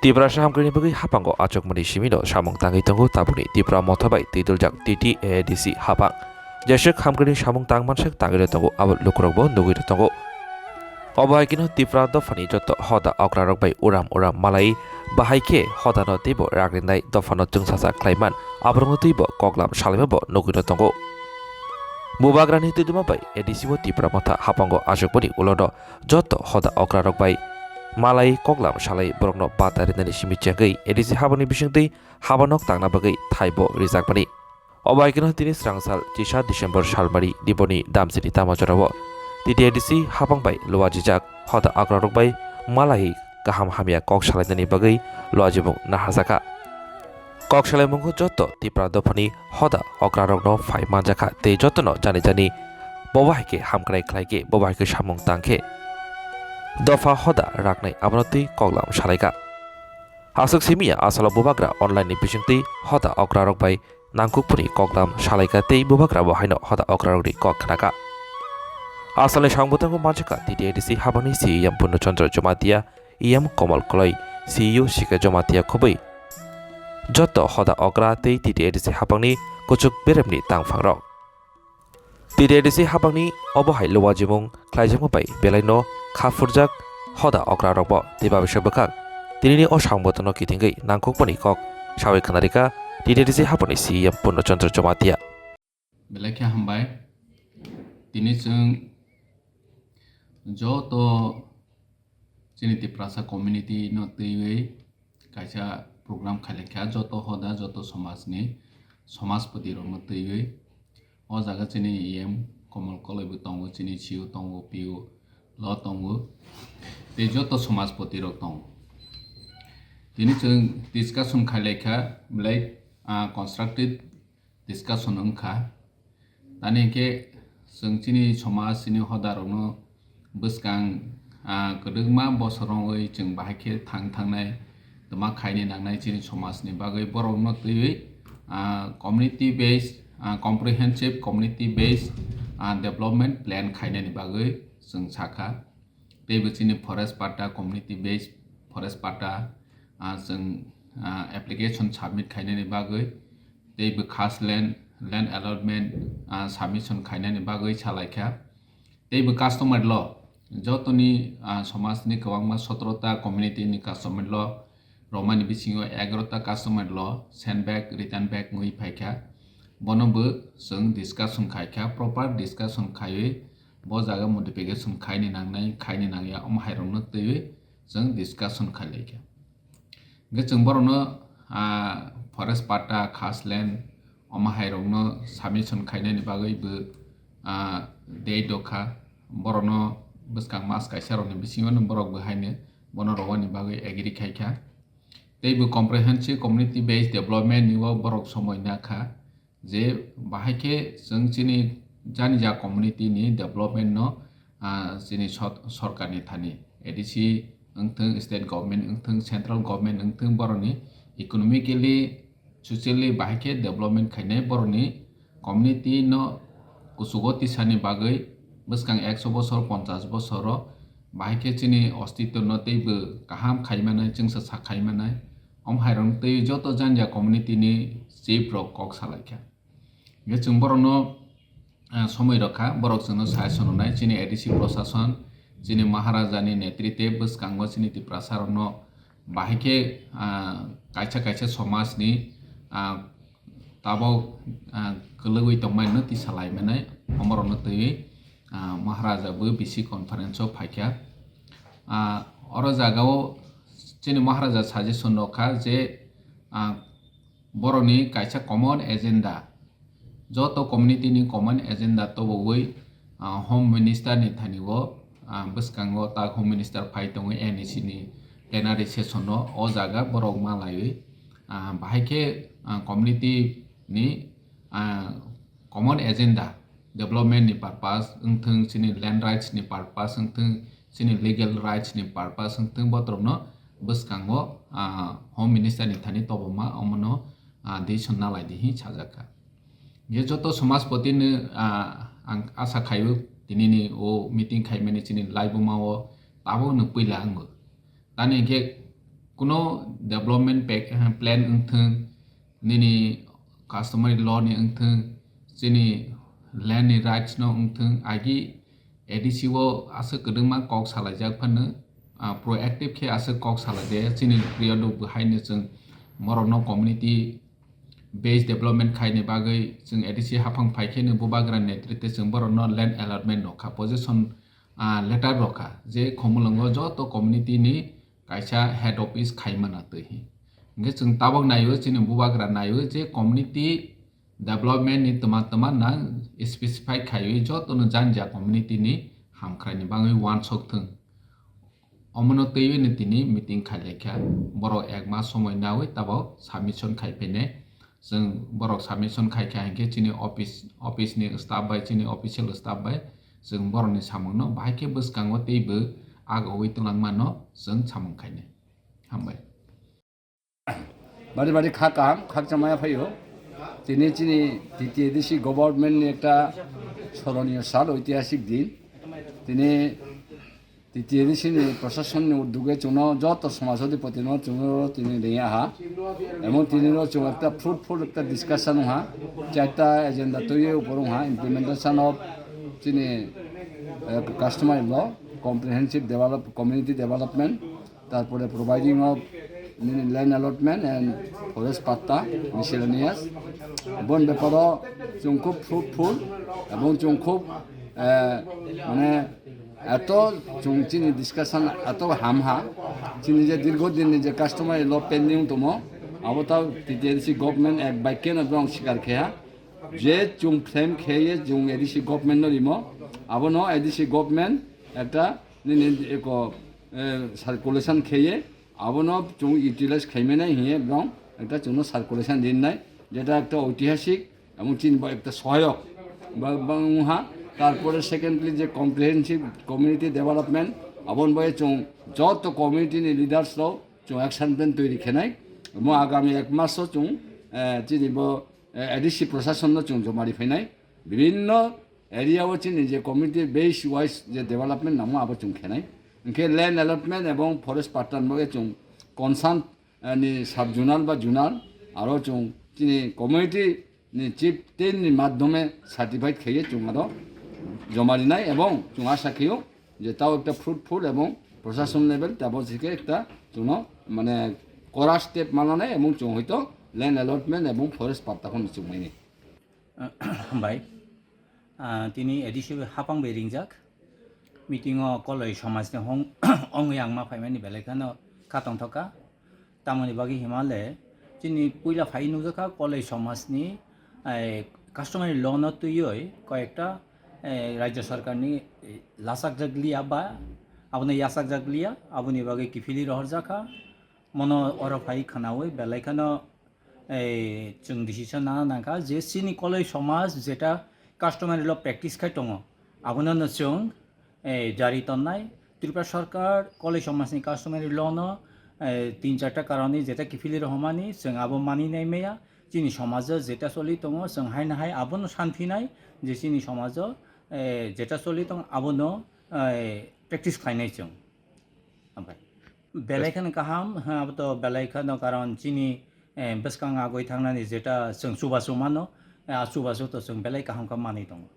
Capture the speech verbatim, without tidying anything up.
Tiprasa hamkrini bagwi haphango achukmani simino samung tangwi tongo tabukni Tipra motha bai twiduljak T T A D C haphang. Jeswk hamkrini samung tangmanswk tangwino tongo abo lukurokbo nugwino tongo. Obo hai kheno Tipra dophani joto hoda okrarok bai uram uram malai bahai khe hodano teibo ragrinai dophano chwngsacha khlaiman aborokno teibo koklam salaimabo nugwino tongo. Bubagrani twiduma bai A D C bo Tipra motha haphango achukmani ulono joto hoda okrarok bai malai koklam salai borokno bata rinani simi chengwi A D C habani bisingtwi habanok tangna bagwi thaibo rijakmani. Obo hai kheno tini srangsal chisa December salmari diboni damsini tama jorao T T A D C habang bai luajijak hoda okrarok bai malai kaham hamya kok salainani bagwi luajimung naharjakha. Kok salaimungkho joto Tipra dophani hoda okrarokno phai manjakha tei jotono jani jani bobo hai khe hamkrai khlai khe bobo hai khe samung tang khe dopha hoda raknai abono twi koklam salaikha. Aswk simiya asalo bubagra online ni bisingtwi hoda okrarok bai nangkukphani koklam salaikha tei bubagrabo haino hoda okrarokni kok khnakha. Asalni sangbutango manjakha T T A D C habangni C E M Purno Chandra Jamatia, E M Komal Koloi, C E O Sikhe Jamatia khubui joto hoda okra tei T T A D C habangni kuchuk beremni tangphangrok. T T A D C habangni obo hai luajimung khlaijakma bai belaino kha phurjak hoda okrarokbo tei babisa bwkhak tinini o sangbutango kitingwi nangkukmani kok sawi khnarikha T T A D C habangni C E M Purno Chandra Jamatia. Belai khe hambai. Tini chwng joto chini Tiprasa community no twiwi kaisa program khailaikha, joto hoda, joto somajni somajpoti rokno twiwi. O jaga chini E M Komal Koloi bo tongo, chini C E O tongo, P O lo tongo, tei joto somajpoti rok tongo. Tini chwng discussion khailaikha, belai, ah, constructive discussion wngkha. Tani hinkhe chwng chini somaj, chini hodarokno bwskang, ah, kwdwkma bosor wngwi chwng bahai khe thang thangnai, twma khaini nangnai chini somajni bagwi borokno twiwi, ah, community based, ah, comprehensive community based, ah, development plan khainani bagwi chwng sakha. Teibo chini forest patta, community based forest patta, ah, chwng, ah, application submit khainani bagwi, teibo khas land, land allotment, ah, submission khainani bagwi salaikha. Teibo customer law, jotoni, ah, somajni kwbangma sotro ta community ni customer law romani bisingo egaroh ta customer law send back, return back wngwi phaikha. Bono bo chwng discussion khaikha, proper discussion khaiwi bo jaga modification khaini nangnai, khaini nangya, omo hairokno twiwi chwng discussion khailaikha. Hwnkhe chwng borokno, ah, forest patta, khas land, omo hairokno submission khainani bagwi bo, ah, date dokha. Borokno bwskang mas kaisa rokni bisingo borok bo haino bono rwani bagwi agree khaikha. Tei bo comprehensive community based development ni o borok somoi nakha. Je bahai khe chwng chini janija community ni development no, ah, chini sot-, sorkar ni thani A D C wngthwng, state government wngthwng, central government wngthwng, borokni economically, socially bahai khe development khainai, borokni community no kuchugo tisani bagwi bwskang ekso bosor, ponchash bosor o bahai khe chini ostitw no teibo kaham khaimanai, chwngsa sak khaimanai. Om hairok tei joto janja community ni chief rok kok salaikha. Hingke chwng borokno, ah, somoi rok kha, borok chwngno suggestion rwnai, chini A D C prosason, chini Maharaja ni netritwe bwskango chini Tiprasa rokno bahai khe, ah, kaisa kaisa somaj ni, ah, tabok, ah, kwlwgwi tongmani no tisa lai manai, omorokno twiwi, ah, Maharaja bo B C conference o phaikha. Ah, oro jaga o chini Maharaja suggestion rok kha je, ah, borokni kaisa common agenda, joto community ni common agenda tobogwi, ah, Home Minister ni thani o, ah, bwskango tak Home Minister phai tongo N E C ni plenary session o, o jaga borok ma laiwi, ah, bahai khe, ah, community ni, ah, common agenda, development ni purpose wngthwng, chini land rights ni purpose wngthwng, chini legal rights ni purpose wngthwng, botorokno bwskango, ah, Home Minister ni thani toboma omono, ah, decision nalai di hin sajak kha. Je joto somajpoti no, ah, ang asa khaio tini ni o meeting khaimani chini laibuma o tabok no puila wngbo. Tani hinkhe Kuno development pack, eh, plan wngthwng, nini customary law ni wngthwng, chini land ni rights no wngthwng, agi A D C o aswk kwdwngma kok salaijak phano, ah, proactive khe aswk kok salaijaya. Chini priyo duk bwhaino chwng borokno community based development khaini bagwi chwng A D C haphang phai kheno Bubagra netritwe chwng borokno land allotment rokha, possession, ah, letter rokha, je Khumulwngo joto community ni kaisa head office khaimana twi hi. Hwnkhe chwng tabok naio, chini Bubagra naio je community development ni twma twma nang specify khaiwi jotono janja community ni hamkrai ni bagwi uansuk thwng. Omono twiwi no tini meeting khailaikha, borok ek mas somoi nawi tabok submission khai phainai. Chwng borok submission khaikha hinkhe chini office, office ni staff bai, chini official staff bai chwng borokni samungno bahai khe bwskango teibo agawi twlangmano chwng samung khainai. Hambai. Bari bari kha kaham, khakchangmaya phaio. Tini chini T T A D C government ni ekta soroniyo sal, oitihasik din. Tini T T A D C ni proshasonni uddoge chwngno joto somaj adhipati no chwngno tini ringya ha. Emon tini ro chwng ekta fruitful ekta discussion ha. Charta agenda twiwi upor ha, implementation of chini, eh, customary law, comprehensive develop, community development, tarpore providing of nini land allotment and forest patta, miscellaneous. Bon beparo chwng khub fruitful, ebong chwng khub, eh, mane, eto chwng chini discussion eto ham ha, chini je dirgho din ni je customary law pending tomo, abo ta T T A D C government ek baikya no bong sikar khe ha, je chwng frame khe ye chwng A D C government no rimo, abo no A D C government ekta nini eko, eh, circulation khe ye, abono chwng utilize khaimani hiye bong ekta chwngno circulation rinnai, jeta ekta oitihasik, emon chini bo ekta sohayok ba, ba wngha. Tarpore secondly je comprehensive community development, abon bai chwng joto community ni leaders rok chwng action plan toiri khenai. Mo agami ek maso chwng, eh, chini bo, eh, A D C proshasonno chwng jomari phainai. Bibinno area o chini je community base wise je development nangma abo chwng khenai. Hinkhe land allotment ebong forest patta ni bagwi chwng concern, eh, ni sub zonal ba zonal aro chwng chini community ni chief ten ni madhyome certified khaiye chwng aro joma rinai ebong chwng asa khaio je tao ekta fruitful ebong proshashan level tabo jike ekta chwngno mane kora step mananai ebong chwng hoito land allotment ebong forest patta khon chwngmaini. Hambai. Ah, tini A D C haphang bai ringjak. Meeting o koloi somaj ni hong, ongwi ang ma phaimani belai kheno kha tongthok kha. Tamoni bagwi hima le chini puila phai nukjakha koloi somaj ni, eh, customary law no twiwi koyekta, eh, rajya sarkar ni, eh, lachakjak liya ba abono yachakjak liya, aboni bagwi kiphilwi rohorjakha. Mono oro phai khwnawi belai kheno, eh, chwng decision nana nangkha je chini koloi somaj jeta customary law practice khai tongo, abono no chwng, eh, jari tonnai. Tripura sarkar koloi somaj ni customary law no, eh, tin charta karon ni jeta kiphilwi rohormani chwng abo mani nai maya. Chini somaj o jeta choli tongo chwng hai na hai abono san phinai je chini somaj o, eh, jeta choli tongo abono, eh, practice khlainai chwng. Oke. Belai kheno kaham, ha, abo to belai kheno karon chini, eh, bwskang agoi thangnani jeta chwng chubachu mano, eh, a chubachu to chwng belai kaham khe manwi tongo.